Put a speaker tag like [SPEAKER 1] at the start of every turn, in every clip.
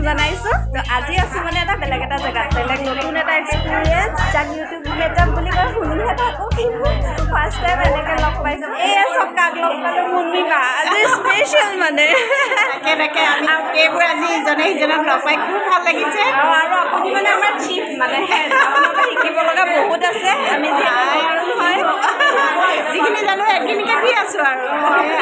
[SPEAKER 1] জনাইছোঁ। তো আজি আছোঁ মানে এটা বেলেগ এটা জেগাত, বেলেগ নতুন এটা এক্সপিৰিয়েঞ্চ, যাক ইউটিউব মেকআপ বুলি কয়, শুনিহে থাকোঁ, কিন্তু ফাৰ্ষ্ট টাইম এনেকৈ লগ পাইছোঁ। এয়া চব কাক লগ পালোঁ, মুন্মি বা আজি স্পেচিয়েল মানে।
[SPEAKER 2] তাকে তাকে, আমি গোটেইবোৰ আজি ইজনে সিজনক লগ পাই খুব ভাল লাগিছে।
[SPEAKER 1] আৰু আপুনি মানে আমাৰ চিফ, মানে আপোনাৰ পৰা শিকিব লগা বহুত আছে। আমি যিহেতু নতুন হয়।
[SPEAKER 2] যিখিনি জানো সেইখিনিকে দি আছোঁ আৰু।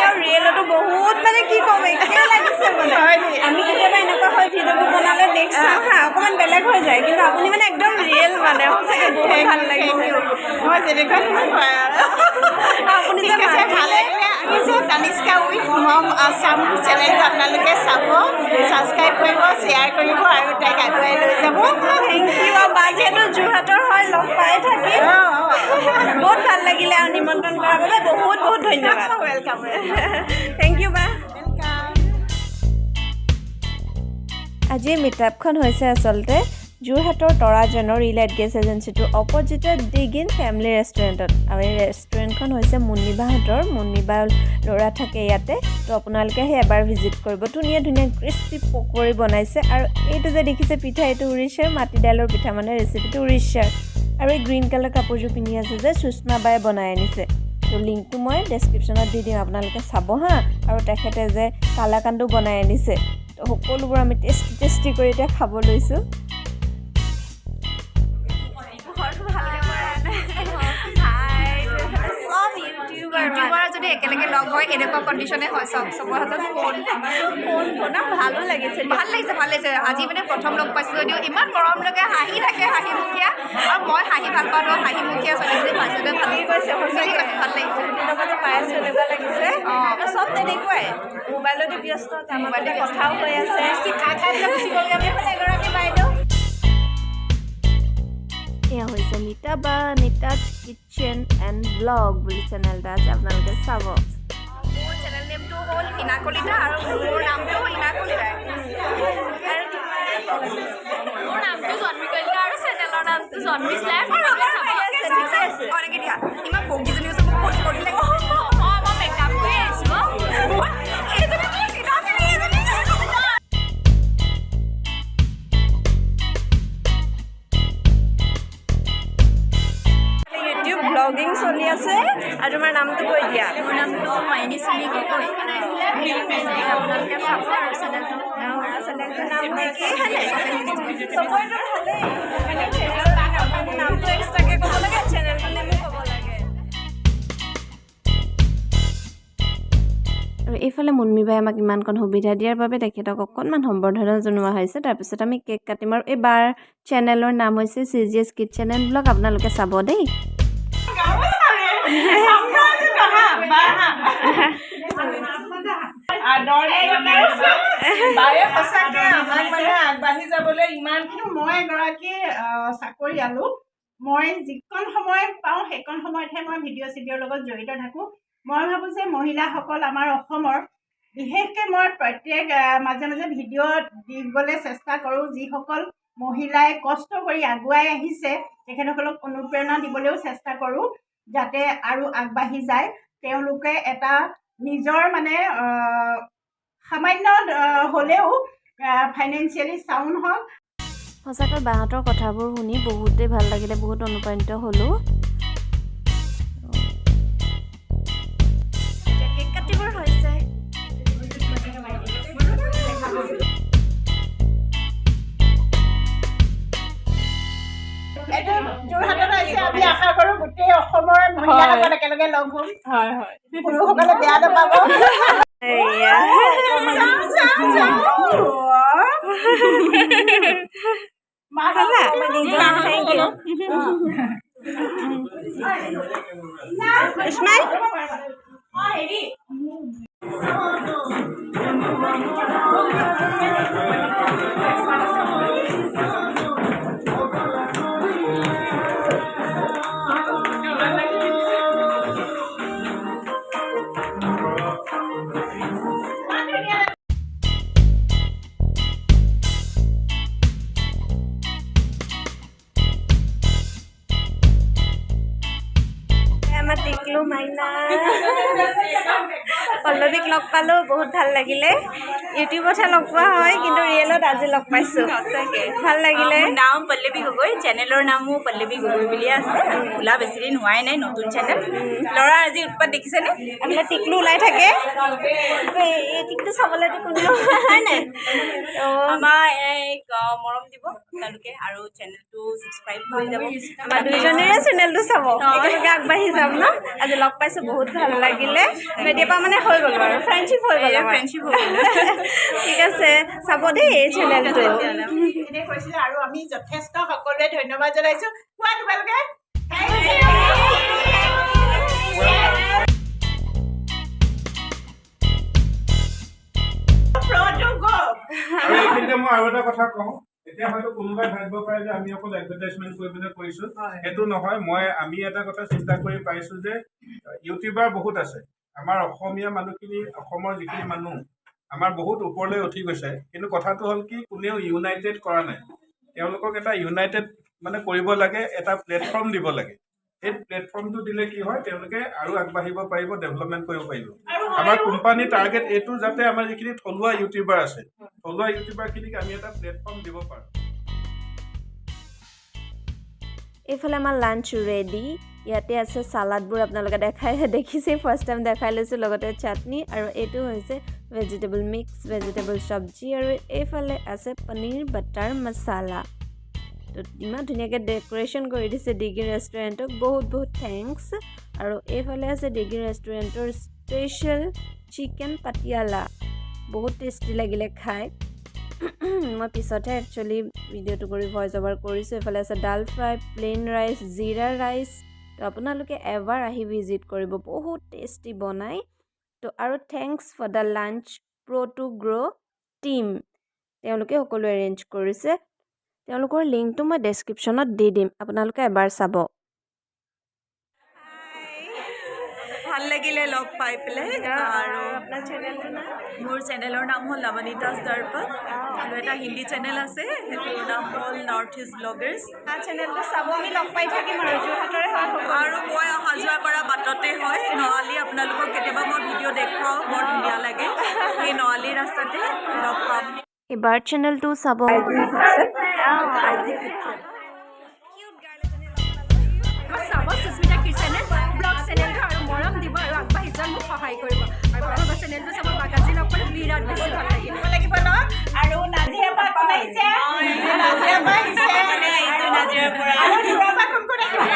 [SPEAKER 1] আৰু ৰিয়েলতো বহুত মানে কি ক'ম, একেই লাগিছে মানে।
[SPEAKER 2] হয় নেকি?
[SPEAKER 1] আমি কেতিয়াবা এনেকুৱা হয়, ভিডিঅ'বোৰ বনালে নেক্সট চাওঁ হা, অকণমান বেলেগ হৈ যায়, কিন্তু আপুনি মানে একদম ৰিয়েল, মানে সঁচাকৈ বহুত ভাল লাগিছে।
[SPEAKER 2] মই যেনেকুৱা তেনেকুৱাই আৰু।
[SPEAKER 1] আপুনি যে
[SPEAKER 2] ঠিক আছে, ভাল লাগিলে। আহিছে তানিষ্কা উইথ মম আছাম চেনেলটো আপোনালোকে চাব, ছাবস্ক্ৰাইব কৰিব, শ্বেয়াৰ কৰিব আৰু তাইক আগুৱাই লৈ যাব।
[SPEAKER 1] Thank U. আৰু বা যিহেতু যোৰহাটৰ হয়, লগ পাই থাকিম। বহুত ভাল লাগিলে আৰু নিমন্ত্ৰণ কৰাৰ বাবে বহুত বহুত ধন্যবাদ।
[SPEAKER 2] Welcome.
[SPEAKER 1] Thank U বা।
[SPEAKER 2] Welcome.
[SPEAKER 1] আজিৰ মিটআপখন হৈছে আচলতে যোৰহাটৰ তৰাজানৰ ৰিলাইট গেছ এজেঞ্চিটোৰ অপজিটত ডিগিন ফেমিলি ৰেষ্টুৰেণ্টত। আৰু এই ৰেষ্টুৰেণ্টখন হৈছে মুন্নিবাহঁতৰ, মুন্নিবাৰ ল'ৰা থাকে ইয়াতে। তো আপোনালোকে আহি এবাৰ ভিজিট কৰিব। ধুনীয়া ধুনীয়া ক্ৰিস্পি পকৰি বনাইছে। আৰু এইটো যে দেখিছে পিঠা, এইটো উৰিষ্যাৰ মাটি দাইলৰ পিঠা, মানে ৰেচিপিটো উৰিষ্যাৰ। আৰু এই গ্ৰীণ কালাৰ কাপোৰযোৰ পিন্ধি আছে যে, সুষমা বায়ে বনাই আনিছে। তো লিংকটো মই ডেছক্ৰিপশ্যনত দি দিম, আপোনালোকে চাব হা। আৰু তেখেতে যে কালাকান্দো বনাই আনিছে। তো সকলোবোৰ আমি টেষ্টি টেষ্টি কৰি এতিয়া খাব লৈছোঁ। চব ইউটিউবাৰ।
[SPEAKER 3] ইউটিউবাৰ যদি একেলগে লগ হয়, এনেকুৱা কণ্ডিশ্যনে হয়। চব চবৰ হাতত ফোন।
[SPEAKER 1] Phone phone. ভালো লাগিছে।
[SPEAKER 3] ভাল লাগিছে, ভাল লাগিছে। আজি মানে প্ৰথম লগ পাইছোঁ যদিও ইমান মৰম লগা, হাঁহি থাকে, হাঁহিমুখীয়া। আৰু মই হাঁহি ভাল পাওঁ, তো হাঁহিমুখীয়া ছোৱালীজনী পাইছোঁ যে ভাল।
[SPEAKER 1] কি কৈছে, সঁচাকৈ।
[SPEAKER 3] কৈছে, ভাল লাগিছে।
[SPEAKER 1] দিনৰ পৰা যে পাই আছোঁ, এনেকুৱা লাগিছে।
[SPEAKER 3] অঁ।
[SPEAKER 1] চব তেনেকুৱাই, মোবাইলতে ব্যস্ত, তাৰ মাজতে কথাও হৈ আছে।
[SPEAKER 3] খাই খাই পেলাই গুচি গ'লগৈ।
[SPEAKER 1] এইফালে এগৰাকী বাইদেউ। এয়া হৈছে নীতা বা, নীতাজ কিটচেন এণ্ড ব্লগ বুলি চেনেল এটা আছে, আপোনালোকে চাব।
[SPEAKER 3] মোৰ চেনেল নেমটো হ'ল ইনা কলিতা আৰু মোৰ নামটো ইনা কলিতাই।
[SPEAKER 1] আৰু তোমাৰ?
[SPEAKER 4] মোৰ নামটো জন্মি কলিতা আৰু চেনেলৰ নামটো জন্মিছ লাইফ।
[SPEAKER 1] ঠিকে আছে।
[SPEAKER 3] অঁ, এনেকৈ দিয়া। ইমান বগীজনী হৈছে, মোক ফোন কৰিলে।
[SPEAKER 4] অঁ, মই মেকআপ কৰি আহিছোঁ।
[SPEAKER 3] এইজনী মোৰ চিধা চিধি এইজনী।
[SPEAKER 1] ইউটিউব ব্লগিং চলি আছে। আৰু তোমাৰ নামটো কৈ দিয়া।
[SPEAKER 4] মোৰ নামটো মাইনী চুমি গগৈ। আপোনালোকে চাব আৰু চেনেলটো।
[SPEAKER 1] চেনেলটোৰ নাম কি হয়নে? চবৰেতো ভালেই, মানে নামটো এক্সট্ৰাকৈ ক'ব লাগে, চেনেলটোৰ নেমো ক'ব লাগে।
[SPEAKER 5] আৰু এইফালে মুন্মী বাই আমাক ইমানকণ সুবিধা দিয়াৰ বাবে তেখেতক অকণমান সম্বৰ্ধনা জনোৱা হৈছে। তাৰপিছত আমি কেক কাটিম। আৰু এই বাৰ চেনেলৰ নাম হৈছে C G S kitchen and blog, আপোনালোকে চাব দেই।
[SPEAKER 2] বায়ে সঁচাকে আমাক মানে আগবাঢ়ি যাবলৈ ইমানখিনি। মই এগৰাকী চাকৰিয়ালো। মই যিকণ সময় পাওঁ, সেইকণ সময়তহে মই ভিডিঅ' চিডিঅ'ৰ লগত জড়িত থাকোঁ। মই ভাবোঁ যে মহিলাসকল আমাৰ অসমৰ বিশেষকৈ, মই প্ৰত্যেক মাজে মাজে ভিডিঅ' দিবলৈ চেষ্টা কৰোঁ। যিসকল মহিলাই কষ্ট কৰি আগুৱাই আহিছে, তেখেতসকলক অনুপ্ৰেৰণা দিবলৈও চেষ্টা কৰোঁ, যাতে আৰু আগবাঢ়ি যায় তেওঁলোকে। এটা নিজৰ মানে সামান্য হ'লেও ফাইনেন্সিয়েলি চাউণ্ড হওক।
[SPEAKER 5] সঁচাকৈ বাহঁতৰ কথাবোৰ শুনি বহুতেই ভাল লাগিলে, বহুত অনুপ্ৰাণিত হ'লোঁ।
[SPEAKER 1] কেক কাটিবৰ হৈছে।
[SPEAKER 2] এইটো যোৰহাটত হৈছে। আমি আশা কৰোঁ গোটেই অসমৰ মহিলাসকল একেলগে লগ হ'ম।
[SPEAKER 4] হয় হয়।
[SPEAKER 2] পুৰুষসকলে বেয়া নাপাব।
[SPEAKER 1] এয়া।
[SPEAKER 2] যাওঁ যাওঁ যাওঁ।
[SPEAKER 1] খালা? Thank U. Smile. আমাৰ টিকলু মাইনা, পল্লৱীক লগ পালোঁ, বহুত ভাল লাগিলে। ইউটিউবতহে লগ পোৱা হয়, কিন্তু ৰিয়েলত আজি লগ পাইছোঁ।
[SPEAKER 4] সঁচাকে।
[SPEAKER 1] ভাল লাগিলে।
[SPEAKER 4] মোৰ নাম পল্লৱী গগৈ, চেনেলৰ নামো পল্লৱী গগৈ বুলিয়ে আছে। খোলা বেছি দিন হোৱাই নাই, নতুন চেনেল। ল'ৰা আজি উৎপাত দেখিছেনে?
[SPEAKER 1] আপোনাৰ টিকলু ওলাই থাকে। এই টিকলু চাবলৈতো কোনেও হয় নাই তো।
[SPEAKER 4] আমাৰ এই মৰম দিব আপোনালোকে আৰু চেনেলটো ছাবস্ক্ৰাইব কৰি যাব।
[SPEAKER 1] আমাৰ দুইজনীৰে চেনেলটো চাব, একেলগে আগবাঢ়ি যাম ন। আজি লগ পাইছোঁ, বহুত ভাল লাগিলে। এতিয়াৰ পৰা মানে হৈ গ'ল আৰু ফ্ৰেণ্ডশ্বিপ হৈ গ'ল আমাৰ।
[SPEAKER 4] ফ্ৰেণ্ডশ্বিপ হৈ গ'ল।
[SPEAKER 1] ঠিক আছে, চাব দেই এই চেনেলটো।
[SPEAKER 2] এনে কৈছিলে আৰু আমি যথেষ্ট সকলোৱে ধন্যবাদ জনাইছো। কোৱা তোমালোকে। Thank you. Pro to grow.
[SPEAKER 6] আৰু এইখিনিতে মই আৰু এটা কথা কওঁ। এতিয়া হয়তো কোনোবাই ভাবিব পাৰে যে আমি অকল এডভাৰটাইজমেণ্ট কৰিবলৈ কৰিছো। সেইটো নহয়। আমি এটা কথা চিন্তা কৰি পাইছো যে ইউটিউবাৰ বহুত আছে। আমাৰ অসমীয়া মানুহখিনি, অসমৰ যিখিনি মানুহ আমাৰ বহুত ওপৰলৈ উঠি গৈছে, কিন্তু কথাটো হ'ল কি, কোনেও ইউনাইটেড কৰা নাই। তেওঁলোকক এটা ইউনাইটেড মানে কৰিব লাগে, এটা প্লেটফৰ্ম দিব লাগে। সেই প্লেটফৰ্মটো দিলে কি হয়, তেওঁলোকে আৰু আগবাঢ়িব পাৰিব, ডেভেলপমেণ্ট কৰিব পাৰিব। আমাৰ কোম্পানীৰ টাৰ্গেট এইটো, যাতে আমাৰ যিখিনি থলুৱা ইউটিউবাৰ আছে, থলুৱা ইউটিউবাৰখিনিক আমি এটা প্লেটফৰ্ম দিব পাৰোঁ।
[SPEAKER 5] এইফালে আমাৰ লাঞ্চ ৰেডি। ইয়াতে আছে চালাডবোৰ, আপোনালোকে দেখিছেই, ফাৰ্ষ্ট টাইম দেখাই লৈছোঁ, লগতে চাটনি আৰু এইটো হৈছে ভেজিটেবল মিক্স, ভেজিটেবল চব্জি আৰু এইফালে আছে পনীৰ বাটাৰ মচালা। তো ইমান ধুনীয়াকৈ ডেক'ৰেশ্যন কৰি দিছে ডিগি ৰেষ্টুৰেণ্টক, বহুত বহুত thanks. আৰু এইফালে আছে ডিগি ৰেষ্টুৰেণ্টৰ স্পেচিয়েল চিকেন পাটিয়ালা, বহুত টেষ্টি লাগিলে খাই। মই পিছতহে একচুৱেলি ভিডিঅ'টো কৰি ভইচ অভাৰ কৰিছোঁ। এইফালে আছে ডাল ফ্ৰাই, প্লেইন ৰাইচ, জিৰা ৰাইচ। তো আপোনালোকে এবাৰ আহি ভিজিট কৰিব, বহুত টেষ্টি বনায়। তো আৰু thanks for the lunch Pro to Grow team, তেওঁলোকে সকলো এৰেঞ্জ কৰিছে। তেওঁলোকৰ লিংকটো মই ডেছক্ৰিপশ্যনত দি দিম, আপোনালোকে এবাৰ চাব।
[SPEAKER 4] ভাল লাগিলে লগ পাই পেলাই আৰু
[SPEAKER 1] আপোনাৰ চেনেলটো নাম?
[SPEAKER 4] মোৰ চেনেলৰ নাম হ'ল নৱনীতাছ দৰ্পণ আৰু এটা হিন্দী চেনেল আছে, সেইটোৰ নাম হ'ল নৰ্থ ইষ্ট ব্লগাৰ্ছ।
[SPEAKER 1] চেনেলটো চাব, আমি লগ পাই থাকিম আৰু যোৰহাটৰে হয় সকলো।
[SPEAKER 4] আৰু মই অহা যোৱা কৰা বাটতে হয় নআলি। আপোনালোকক কেতিয়াবা মই ভিডিঅ' দেখুৱাওঁ, বৰ ধুনীয়া লাগে। সেই নআলি ৰাস্তাতে লগ পাম।
[SPEAKER 5] এইবাৰ চেনেলটো চাব।
[SPEAKER 3] চাব সুস্মিতা কিচেনে ব্লগ চেনেলটো আৰু মৰম দিব আৰু আগবাঢ়ি যোৱাত মোক সহায় কৰিব। আৰু আপোনালোকৰ চেনেলটো চাব। বাগাজি লগ পালে বিৰাট বেছি ভাল লাগিল।
[SPEAKER 2] দিব লাগিব ন। আৰু নাজিৰাৰ পৰা কোন আহিছে? নাজিৰাৰ পৰা আহিছে। আৰু দূৰৰ পৰা কোন কোন আহিছে?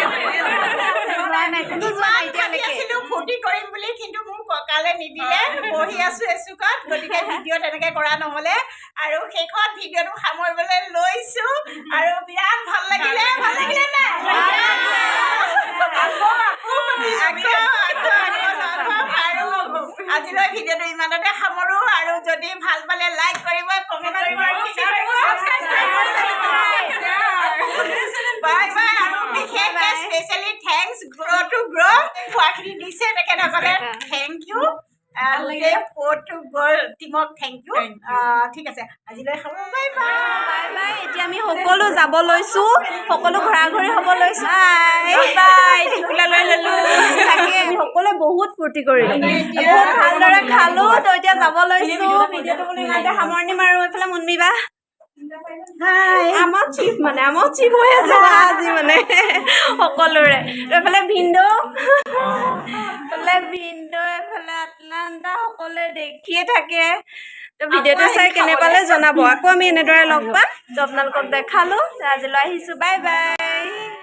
[SPEAKER 1] যোৱা নাই, কোনো যোৱা নাই
[SPEAKER 2] ইমান ভাবি
[SPEAKER 1] এতিয়ালৈকে।
[SPEAKER 2] আছিলো ফূৰ্তি কৰিম বুলি, কিন্তু মোৰ কঁকালে নিদিলে, বহি আছো এচুকত। গতিকে ভিডিঅ' তেনেকে কৰা নহ'লে। আৰু শেষত ভিডিঅ'টো সামৰিবলৈ লৈছো আৰু বিৰাট ভাল লাগিলে। ভাল লাগিলে নাই? আকৌ আকৌ আকৌ আকৌ আকৌ লগ পাম। আৰু আজিলৈ ভিডিঅ'টো ইমানতে সামৰো। আৰু যদি ভাল পালে লাইক কৰিব, কমেণ্ট কৰিব আৰু বাই বাই। আৰু বিশেষকৈ specially thanks গ্ৰ' টু গ্ৰ', খোৱাখিনি দিছে তেখেতসকলে, thank U. গোটেই প্ৰ' টু গ্ৰ' টিমক thank U. ঠিক আছে, আজিলৈ সামৰো, বাই বাই।
[SPEAKER 1] Bye bye. এতিয়া আমি সকলো যাব লৈছোঁ, সকলো ঘৰা ঘৰি হ'ব লৈছোঁ। Bye
[SPEAKER 4] bye. টিকুলা লৈ ল'লো।
[SPEAKER 1] তাকে, আমি সকলোৱে বহুত ফূৰ্তি কৰিলোঁ, বহুত ভালদৰে খালোঁ। তো এতিয়া যাব লৈছোঁ, ভিডিঅ'টো বোলো ইমানতে সামৰণি মাৰোঁ। এইফালে মুন্মিবা আমাৰ চিফ, মানে আমাৰ চিফ হৈ আছে বা আজি মানে সকলোৰে। তো এইফালে ভিনদেউ, এইফালে ভিনদেউ, এইফালে আটলান্টা, সকলোৱে দেখিয়ে থাকে। তো ভিডিঅ'টো চাই কেনে পালে জনাব। আকৌ আমি এনেদৰে লগ পাম। তো আপোনালোকক দেখালোঁ। তো আজিলৈ আহিছোঁ, বাই বাই।